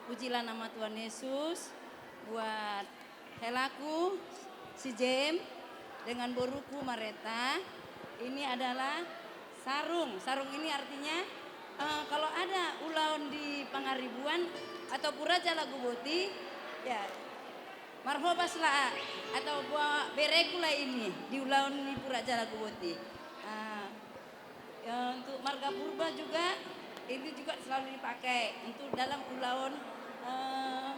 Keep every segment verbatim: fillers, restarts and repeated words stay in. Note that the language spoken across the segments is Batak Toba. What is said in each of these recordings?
Pujilah nama Tuhan Yesus. Buat helaku, si Jem, dengan boruku Mareta, ini adalah sarung. Sarung ini artinya, eh, kalau ada ulaon di Pangaribuan atau Pura Jalaguboti, ya, marhobaslah atau buat bereku lah ini di ulaon di Pura Jalaguboti. Ah, ya, untuk marga Purba juga, ini juga selalu dipakai untuk dalam ulaon, eh,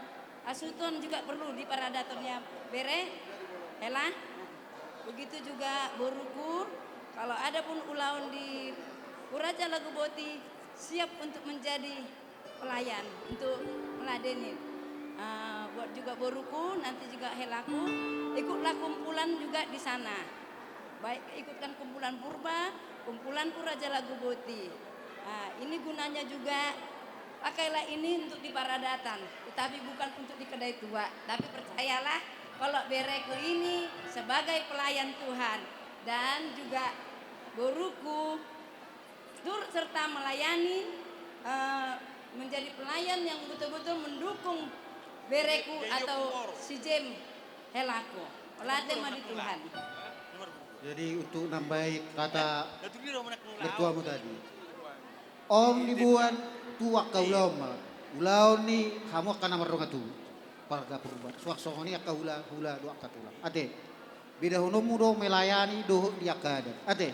hasuhuton juga perlu di paradaton ya, bere, hela. Begitu juga boruku, kalau ada pun ulaon di Pura Jalaguboti, siap untuk menjadi pelayan, untuk meladeni. Ah, buat juga boruku, nanti juga helaku, ikutlah kumpulan juga di sana. Baik, ikutkan kumpulan Purba, kumpulan Pura Jalaguboti. Ah, ini gunanya juga, pakailah ini untuk di paradatan, tetapi bukan untuk di kedai tua. Tapi percayalah, kalau bereku ini sebagai pelayan Tuhan dan juga boruku, turut serta melayani, eh, menjadi pelayan yang betul-betul mendukung bereku atau si Jem helaku. Olat ma di Tuhan. Jadi untuk nambai kata mertuamu tadi. On diboan tu angka ulaon ma. Ulaon ni hamu angka na mardongan tubu. Marga Purba. Suang songon i angka hula, hula dohot angka tulang. Ate. Bedahononmu do melayani dohot di angka adat. Ate.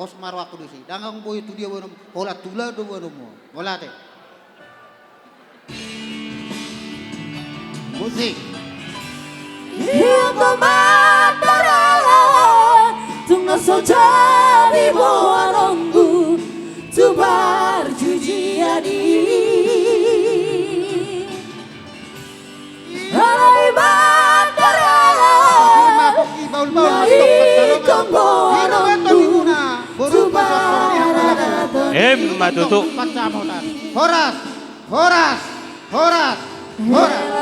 Pos ma rohangku disi. Ndang boi tu dia boanonmu. Holan tu ulaon do boanonmu. Mauliate. Musik. Ia komandar, tung na so jadi boanonku tu parjujian i. Alai mandar, na ikon boanonku tu paradaton i. Emma tutu. Horas, horas, horas, horas.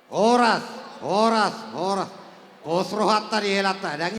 Horas, horas, horas. Pos rohanta di helanta, ndang